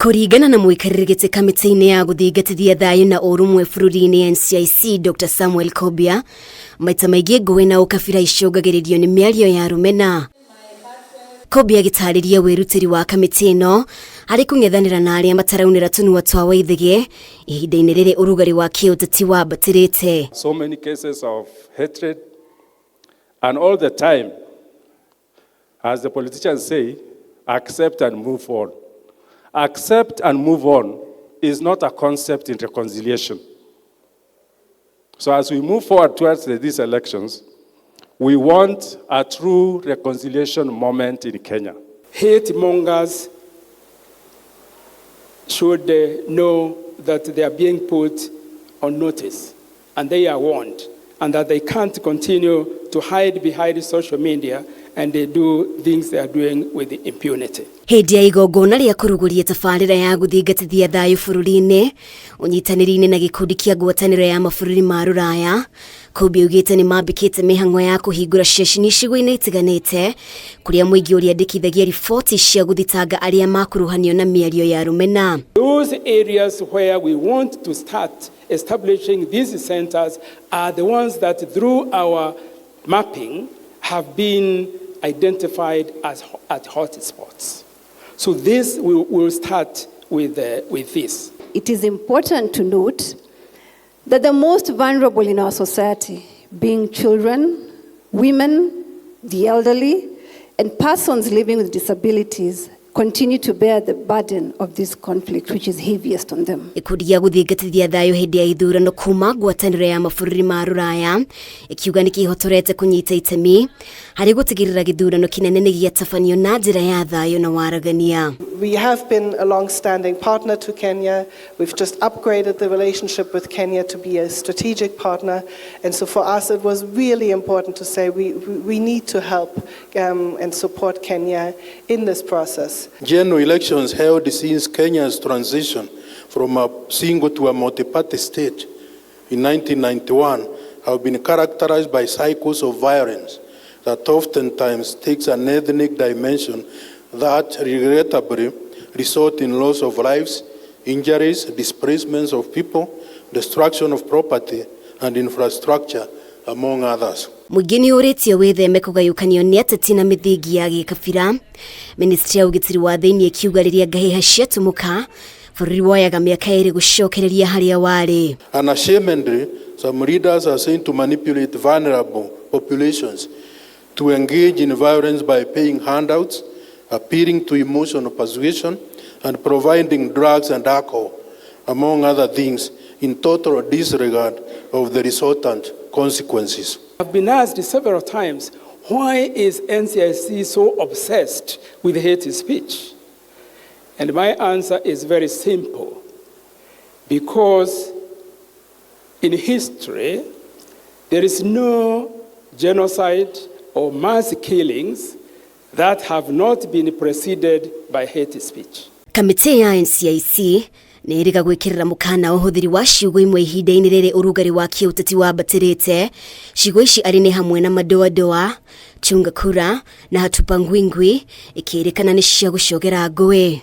Kũringana na mũikarĩri gĩtĩ kamĩtĩ-inĩ ya gũthingatithia thayũ na ũrũmwe bũrũri-inĩ NCIC Dr Samuel Kobia, maita maingĩ ngũĩ na ũkabira icũngagĩrĩrio nĩ mĩario ya rũmena. Kobia agĩtarĩria wĩrutĩri wa kamĩtĩ ĩno harĩ kũng'ethanĩra na arĩa mataraunĩra tũnua twa Waithĩgĩ ihinda-inĩ rĩrĩ ũrugarĩ wa kĩũteti wambatĩrĩte. So many cases of hatred, and all the time, as the politicians say, accept and move on. Accept and move on is not a concept in reconciliation. So as we move forward towards these elections, we want a true reconciliation moment in Kenya. Hate mongers should know that they are being put on notice and they are warned, and that they can't continue to hide behind social media and they do things they are doing with impunity. Hĩndĩ ya igongona rĩa kũrugũria tabarĩra ya gũthingatithia thayũ bũrũri-inĩ ũnyitanĩri-inĩ na gĩkundi kĩa ngwatanĩro ya mabũrũri ma rũraya, Kobia augĩte nĩ mambĩkĩte mĩhang'o ya kũhingũra ceceni icigo-inĩ itiganĩte kũrĩa mũingĩ ũrĩandĩkithagia riboti cia gũthitanga arĩa makuruhanio na mĩario ya rũmena. Those areas where we want to start establishing these centers are the ones that through our mapping have been identified as at hot spots. So this we will start with this. It is important to note that the most vulnerable in our society, being children, women, the elderly, and persons living with disabilities, continue to bear the burden of this conflict, which is heaviest on them. Gĩkundi gĩa gũthingatithia thayũ hĩndĩ ya ithurano kuma ngwatanĩro ya mabũrũri ma rũraya ĩkiuga nĩ kĩhotorete kũnyita itemi harĩ gũtigĩrĩra gĩthurano kĩnene nĩ gĩatabanio na njĩra ya thayũ na waragania. We have been a long-standing partner to Kenya. We've just upgraded the relationship with Kenya to be a strategic partner. And so for us, it was really important to say we need to help and support Kenya in this process. General elections held since Kenya's transition from a single to a multi-party state in 1991 have been characterized by cycles of violence that oftentimes takes an ethnic dimension that regrettably result in loss of lives, injuries, displacements of people, destruction of property and infrastructure, among others. Mũingĩ nĩ ũrĩtio wĩtheme kũgayũkanio nĩ ateti na mĩthingi ya gĩkabira. Ministry ya ũgitĩri wa thĩinĩ ĩkiuga rĩrĩa ngahĩha ciatumũka bũrũri woyaga mĩaka 2 gũcokereria harĩa warĩ. Unashamedly, some leaders are seen to manipulate vulnerable populations to engage in violence by paying handouts, appealing to emotional persuasion, and providing drugs and alcohol, among other things, in total disregard of the resultant consequences. I've been asked several times, why is NCIC so obsessed with hate speech? And my answer is very simple. Because in history, there is no genocide or mass killings that have not been preceded by hate speech. Kamĩtĩ ya NCIC nĩ ĩrĩga gwĩkĩrĩra mũkana ũhũthĩri wa ciugo imwe ihinda-inĩ rĩrĩ ũrugarĩ wa kĩũteti wambatĩrĩte. Ciugo ici arĩ nĩ hamwe na madoadoa, chunga kura na hatupangwingwi, ikĩrĩkana nĩ cia gũcogera ngũĩ.